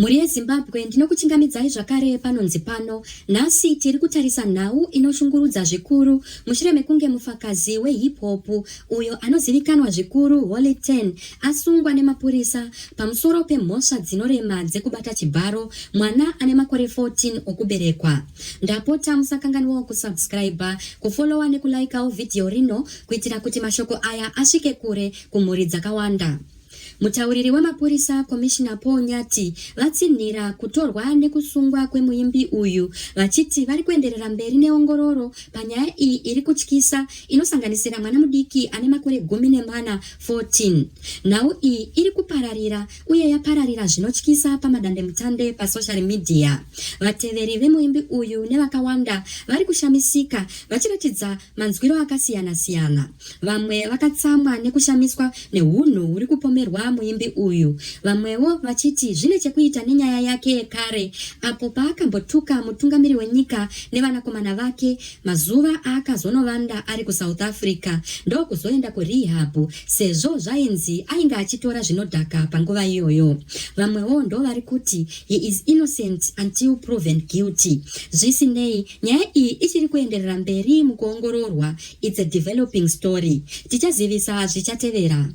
Mhuri yeZimbabwe ndinokuchingamidzai zvakare panonzi pano. Nhasi tiri kutarisa nhau inoshungurudza zvikuru mushure mekunge mufakazi wehip hop uyo anozivikanwa zvikuru Holy Ten asungwa nemapurisa pamusoro pemhosva dzinorema dzekubata chibharo mwana ane makore 14 okuberekwa. Ndapota musakanganwawo kusubscriber, kufollowa nekulaikawo vhidhiyo rino kuitira kuti mashoko aya asvike kure kumhuri dzakawanda. Mutauriri wemapurisa Commissioner Paul Nyathi vatsinhira kutorwa nekusungwa kwemuimbi uyu vachiti vari kuenderera mberi neongororo panyaya iyi iri kutyisa inosanganisira mwana mudiki ane makore 14, 14. Nhau iyi iri kupararira uye yapararira zvinotyisa pamadandemutande pasocial media. Vateveri vemuimbi uyu nevakawanda vari kushamisika vachiratidza manzwiro akasiyana-siyana. Vamwe vakatsamwa nekushamiswa nehunhu huri kupomerwa muimbi uyu, vamwewo vachiti zvine chekuita nenyaya yake yekare apo paakambotuka mutungamiri wenyika nevanakomana vake mazuva aakazonovanda ari kuSouth Africa ndokuzoenda kurehab sezvo zvainzi ainge achitora zvinodhaka panguva iyoyo. Vamwewo ndovari kuti he is innocent until proven guilty. Zvisinei, nyaya iyi ichiri kuenderera mberi mukuongororwa. It's a developing story. Tichazivisa zvichatevera.